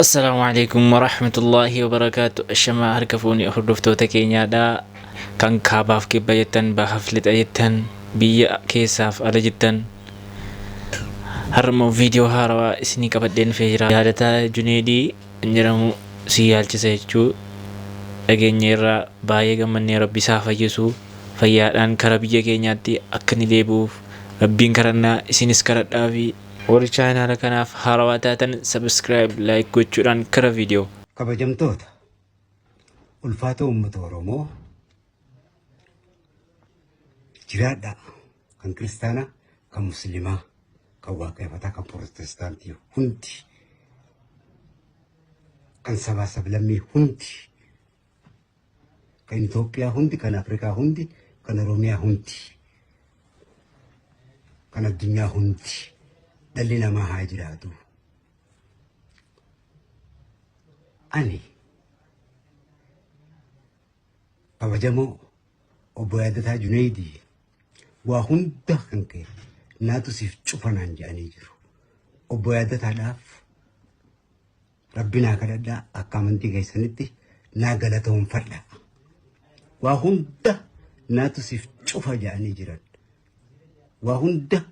Assalaamu alaikum warahmatullaahi wabarakaatu. Ashamaa harka fuunee hordoftoota keenyaadha. Kan kaabaaf kibba jettan, bahaaf lixa jettan, biyya keessaaf ala jettan. Har'a immoo viidiyoo haarawaa isinii qabadheen dhufee jira. Yaadataa Juneedii kan jedhamu si yaalchisa jechuu dhageenya irraa baay'ee gammannee rabbi isaa fayyisu. Fayyaadhaan kara biyya keenyaatti akka inni deebi'uuf rabbiin kadhannaa isinis kadhadhaafi. Warri chaanaala kanaaf haarawaa taatan subscribe like gochuudhaan kara viidiyoo. Kabajamtoota ulfaatoo uummata Oromoo jiraadhaa kan kiristaanaa, kan musliimaa, kan waaqeffataa, kan pirootestaantii hundi, kan sabaa sablammii hundi, kan Itoophiyaa hundi, kan Afrikaa hundi, kan Oromiyaa hundi, kan addunyaa hundi dhalli namaa haa jiraatu. Ani kabajamoo obbo Yaadataa Junaydii waa hunda kan ka'e naatu siif cufa naan jedhanii jiru. Obbo Yaadataadhaaf Rabbi naa kadhadhaa akka amantii keessanitti naa galatoonfadhaa. Waa hunda naatu siif cufa jedhanii jiran. Waa hunda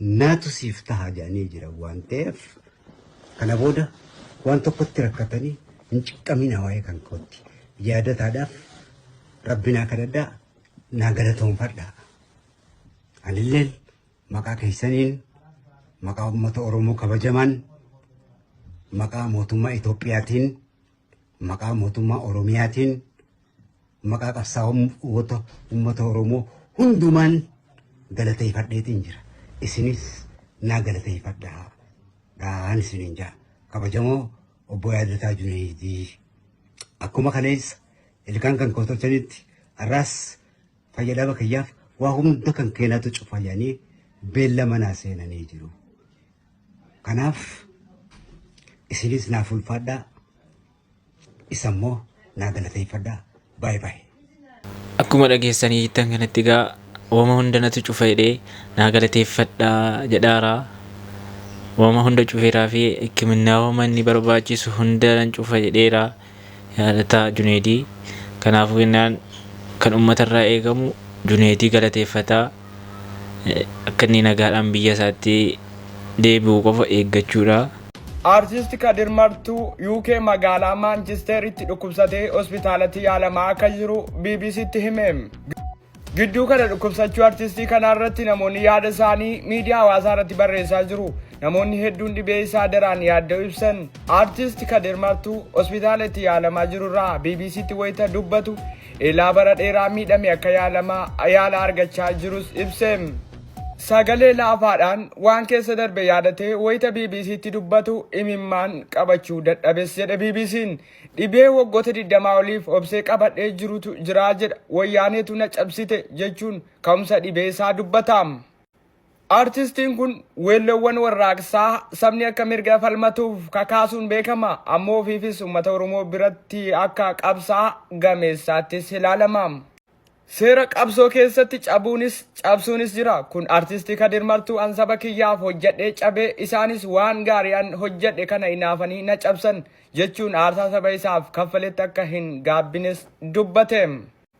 naatu siif taha jedhanii jiran waan ta'eef kana booda waan tokkotti rakkatanii hin ciqqamina waa'ee kan kootti. Yaadataadhaaf Rabbi naa kadhadhaa naa galatoonfadhaa. Anilleen Maqaa keessaniin, maqaa uummata Oromoo kabajamaan, maqaa mootummaa Itoophiyaatiin, maqaa mootummaa Oromiyaatiin, maqaa qabsaa'ota uummata Oromoo hundumaan galateeffadheetiin jira. Isinis naa galateeffadhaa. Dhaan isiniin jaa. Kabajamoo obbo Yaadataa Junaydii. Akkuma kaleessa ilkaan kan koo tolchanitti har'aas Fayyadama kiyyaaf waa hunda kan keenatu cufa jedhanii beellama naa seenanii jiru. Kanaaf isinis naaf ulfaadhaa isa immoo naa galateeffadhaa. Baay baay. Akkuma dhageessanii jettan kanatti egaa wama hunda natu cufa jedhee naa galateeffadhaa jedhaara. Wama hunda cufeeraa fi hikiminnaa wama inni barbaachisu hunda nan cufa jedheera. Yaadataa Juneedii. Kanaafuu jennaan kan uummata irraa eegamu Juneedii galateeffataa akka inni nagaadhaan biyya isaatti deebi'u qofa eeggachuudha. Artist Kadir Martuu UK magaalaa Maanchisteeritti dhukkubsatee hospitaalatti yaalamaa akka jiru BBCtti hime. Gidduu kana dhukkubsachuu artistii kanaa irratti namoonni yaada isaanii miidiyaa hawaasaa irratti barreessaa jiru. Namoonni hedduun dhibee isaa daraan yaadda'uu ibsan. Artist Kadir Martuu hospitaala itti yaalamaa jiru irraa BBCtti wayita dubbatu eelaa bara dheeraa miidhame akka yaalamaa yaala argachaa jirus ibse. Sagalee laafaadhaan waan keessa darbe yaadatee wayita BBCtti dubbatu imimmaan qabachuu dadhabes jedhe BBCn. Dhibee waggoota 20 oliif obsee qabadhee jirutu jira jedha. Wayyaaneetu na cabsite jechuun ka'umsa dhibee isaa dubbata. Artistiin kun weelloowwan warraaqsaa sabni akka mirga falmatuuf kakaasuun beekama. Ammoo ofiifis uummata Oromoo biratti akka qabsaa gameessaattis ilaalama. Seera qabsoo keessatti cabuunis cabsuunis jira. Kun artisti Kadir Martuu an saba kiyyaaf hojjedhee cabee isaanis waan gaarii an hojjedhe kana inaafanii na cabsan jechuun aarsaa saba isaaf kaffaletti akka hin gaabbines dubbate.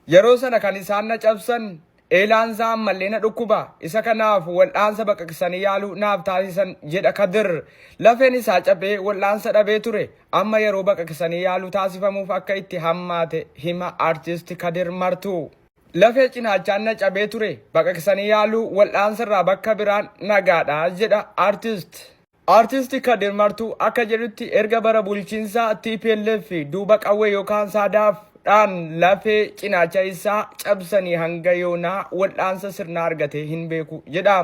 Yeroo sana kan isaan na cabsan eelaan isaa ammallee na dhukkuba. Isa kanaaf wal'aansa baqaqsanii yaaluu naaf taasisan jedha Kadir. Lafeen isaa cabee wal'aansa dhabee ture. Amma yeroo baqaqsanii yaaluu taasifamuuf akka itti hammaate hima Artist Kadir Martuu. Lafee cinaachaan na cabee ture baqaqsanii yaaluu wal'aansa irraa bakka biraan nagaadha jedha Artist. Artist Kadir Martuu akka jedhutti erga bara bulchiinsa tplf duuba qawwee yookaan saadaaf dhaan lafee cinaacha isaa cabsanii hanga yoonaa wal'aansa sirnaa argatee hin beeku jedha.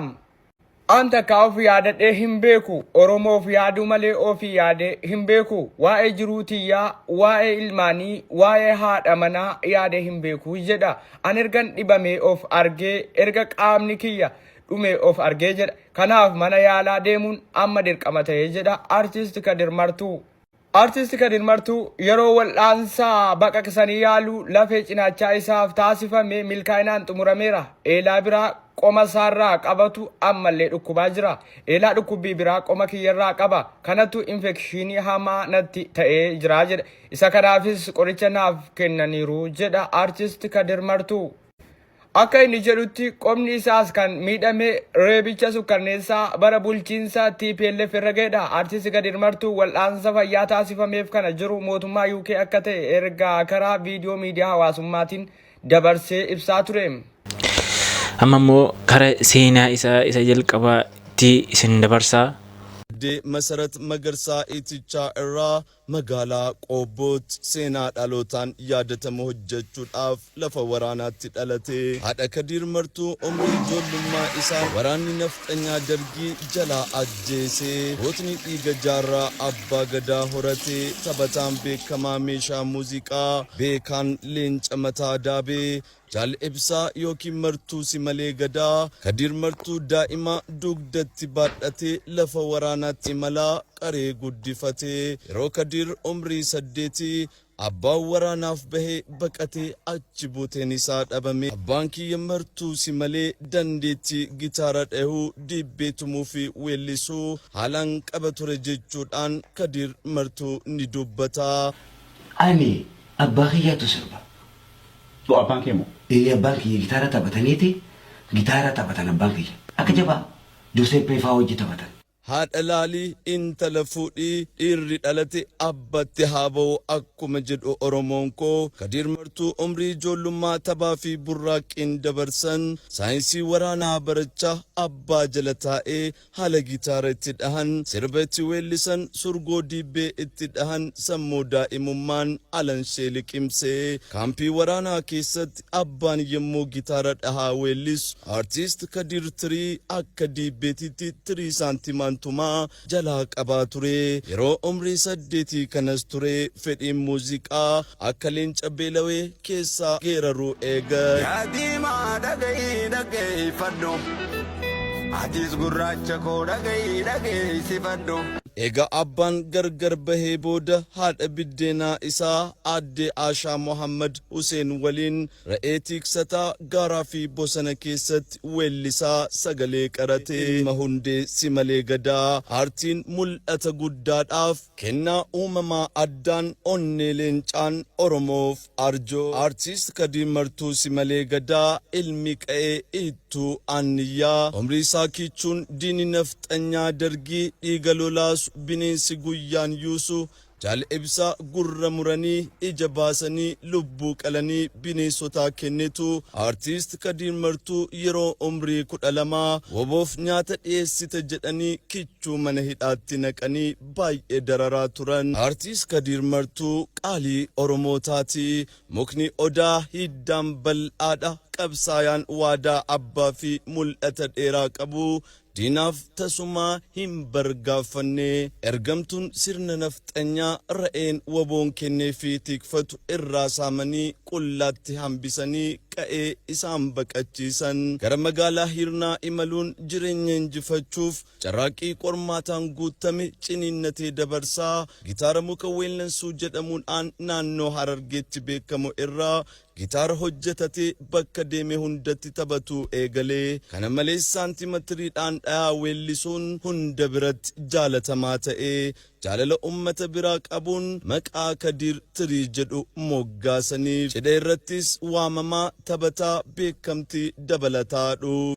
An takkaa of yaadadhee hin beeku. Oromoof yaaduu malee ofii yaadee hin beeku. Waa'ee jiruu tiyyaa, waa'ee ilmaanii, waa'ee haadha manaa yaadee hin beeku jedha. An ergan dhibamee of argee, erga qaamni kiyya dhumee of argee jedha. Kanaaf mana yaalaa deemuun amma dirqama ta'e jedha Artist Kadir Martuu. Artist Kadir Martuu yeroo wal'aansa baqaqsanii yaaluu lafee cinaachaa isaaf taasifame milkaa'inaan xumurameera. Eelaa biraa qoma isaarraa qabatu ammallee dhukkubaa jira. Eelaa dhukkubbii biraa qoma kiyyarraa qaba. Kanatu infekshinii hamaa natti ta'ee jira jedha. Isa kanaafis qoricha naaf kennaniiru jedha Artist Kadir Martuu. Akka inni jedhutti qomni isaas kan miidhame reebicha sukkanneessaa bara bulchiinsa TPLF irra ga'edha. Artist Kadir Martuu wal'aansa fayyaa taasifameef kana jiru mootummaa UK akka ta'e ergaa karaa viidiyoo miidiyaa hawaasummaatiin dabarsee ibsaa ture. Amma immoo kara seenaa isaa isa jalqabaatti isin dabarsaa. Aadde Masarat Magarsaa Itichaa irraa magaalaa Qoobbootti seenaa dhalootaan yaadatamu hojjechuudhaaf lafa waraanaatti dhalate. Haadha Kadiir Martuu umrii ijoollummaa isaa waraanni nafxanyaa Dargii jalaa ajjeese. Gootni dhiiga Jaarraa Abbaa Gadaa horate, taphataan beekamaa meeshaa muuziqaa beekaan leenca mataa daabee, Jaal Ibsaa yookiin Martuu Simalee Gadaa, Kadiir Martuu daa'ima dugdatti baadhatee lafa waraanaatti imalaa qaree guddifate. Yeroo Kadiir umrii saddeetii abbaan waraanaaf bahee baqatee achi buuteen isaa dhabame. Abbaan kiyya Martuu Simalee dandeettii gitaara dhahuu, dibbee tumuu fi weellisuu haalaan qaba ture jechuudhaan Kadiir Martuu ni dubbata. Ani abbaa kiyyaatu sirba. Oo abbaan kee moo? Ee, abbaan kiyya gitaara taphataniiti, gitaara taphatan abbaan kiyya. Akka jabaa Joseeppee faa hojii taphatan. Haadha laalii intala fuudhii, dhiirri dhalate abbatti haa ba'u akkuma jedhu Oromoon koo, Kadiir Martuu umrii ijoollummaa taphaa fi burraaqqiin dabarsan, saayinsii waraanaa barachaa abbaa jala taa'ee haala gitaara itti dhahan, sirba itti weellisan, surgoo dibbee itti dhahan sammuu daa'imummaan alanshee liqimse. Kaampii waraanaa keessatti abbaan yommuu gitaara dhahaa weellisu, Artist Kadiir Tirii akka diibbeetitti tirii saantimaan tumaa jalaa qabaa ture. Yeroo umrii saddeetii kanas ture fedhiin muuziqaa akka leenca beelawee keessaa geeraruu eegale. Yaa diimaa dhaga'i dhaggeeffadhu. Atis gurraacha koo dhaga'i dhageessifadhu. Eega abbaan gargar bahee booda haadha biddeenaa isaa Aadde Aashaa Mohaammad Huseen waliin re'ee tiiksataa gaaraa fi bosona keessatti weellisaa sagalee qarate. Ilma Hundee Simalee Gadaa aartiin mul'ata guddaadhaaf kennaa uumamaa addaan onnee leencaan Oromoof arjoo. Artist Kadiir Martuu Simalee Gadaa ilmi qa'ee Iittuu Aanniyyaa umrii isaa kiichuun diinni nafxanyaa Dargii dhiiga lolaasu bineensi guyyaan yuusu Jaal Ibsaa gurra muranii ija baasanii lubbuu qalanii bineensotaa kennitu. Artist Kadiir Martuu yeroo umrii 12 WBOf nyaata dhiyeessite jedhanii kichuu mana hidhaatti naqanii baay'ee dararaa turan. Artist Kadiir Martuu qaalii Oromootaati. Mukni Odaa hiddaan bal'aadha. Qabsaayaan waadaa abbaa fi mul'ata dheeraa qabu diinaaf tasumaa hin bargaaffanne. Ergamtuun sirna nafxanyaa ra'een WBOn kenneefii tikfatu irraa saamanii qullaatti hambisanii qa'ee isaan baqachiisan. Gara magaalaa Hirnaa imaluun jireenya injifachuuf carraaqqii qormaataan guuttame ciniinnatee dabarsaa gitaara muka weellansuu jedhamuudhaan naannoo Harargeetti beekamu irraa gitaara hojjetatee bakka deeme hundatti taphatuu eegale. Kana malees saantima tiriidhaan dhayaa weellisuun hunda biratti jaalatamaa ta'e. Jaalala ummata biraa qabuun maqaa Kadiir Tirii jedhu moggaasaniif. Cidha irrattis waamamaa taphataa beekamtii dabalataa dhufe.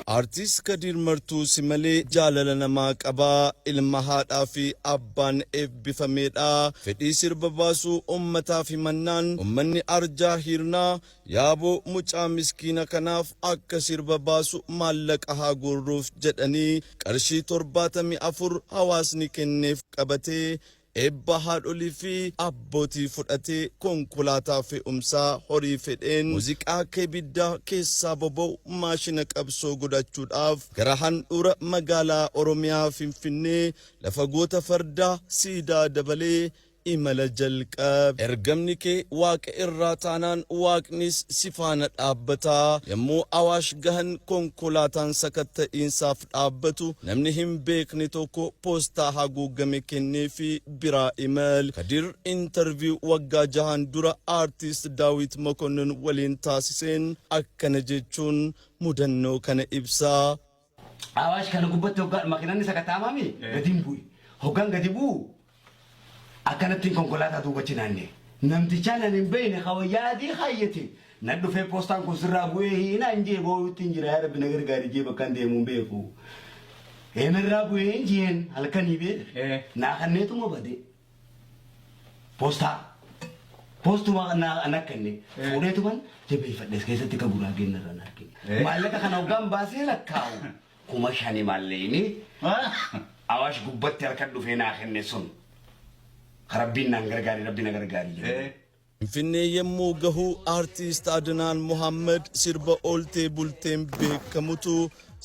Artist Kadiir Martuu Simalee jaalala namaa qaba. Ilma haadhaa fi abbaan eebbifameedha. Fedhii sirba baasuu ummataaf himannaan ummanni arjaa Hiirnaa yaaboo mucaa miskiina kanaaf akka sirba baasu maallaqa haa guurruuf jedhanii qarshii 74 hawaasni kenneef qabatee eebba haadholii fi abbootii fudhatee konkolaataa fe'umsaa horii fedheen muuziqaa akka ibiddaa keessaa boba'u maashina qabsoo godhachuudhaaf gara handhuura magaalaa Oromiyaa Finfinnee lafa goota fardaa siidaa dabalee imala jalqabe. Ergamni kee Waaqa irraa taanaan Waaqnis si faana dhaabbata. Yommuu Awaash gahan konkolaataan sakatta'iinsaaf dhaabbatu namni hin beekne tokko poostaa haguugame kenneefii biraa imale. Kadir interview waggaa jahaan dura Aartist Daawit Mokonnon waliin taasiseen akkana jechuun mudannoo kana ibsa. Awaash kana gubbatti hoggaa makiinaan sakatta'amaami gadi hin bu'e. Hoggaan gadi bu'u akkanattiin konkolaataa duuba achi naanna'e. Namtichaan ani hin beekne ka wayyaa adii kaayyate nan dhufee poostaan kun sirraa bu'ee hiinaan jee boo'utti hin jira yaa rabbi na gargaari jee bakkaan deemu hin beeku. Ee narraa bu'ee hin jeen halkanii beeka. Naa kanneetuma bade. Poostaa. Poostuma naa na kenne fuudheetuman jabeeffadhe as keessatti ka guraageen narra naa kenne. Maallaqa kana hoggaan baasee lakkaa'u 5000 maallaqni Awaash gubbatti halkan dhufee naa kenne sun. Ka Rabbiin naan gargaari Rabbi na gargaari jedhe. Finfinnee yemmuu gahu Artiist Adnaan Mohaammad sirba ooltee bulteen beekamutu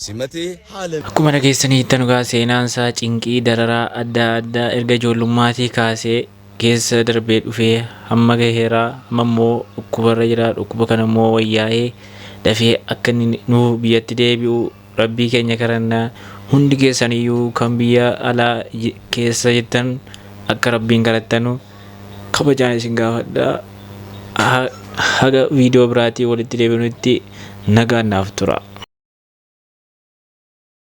simatee haala. Akkuma dhageessanii jettan egaa seenaan isaa cinqii dararaa adda addaa erga ijoollummaatii kaasee keessa darbee dhufee hamma gaheera amma immoo dhukkubarra jira dhukkuba kana immoo wayyaa'ee dafee akka inni nuu biyyatti deebi'u rabbii keenya kadhanna hundi keessaniyyuu kan biyya alaa keessa jirtan akka rabbiin kadhattanu kabajaan isin gaafadha. Haga viidiyoo biraatii walitti deebinutti nagaan naaf tura.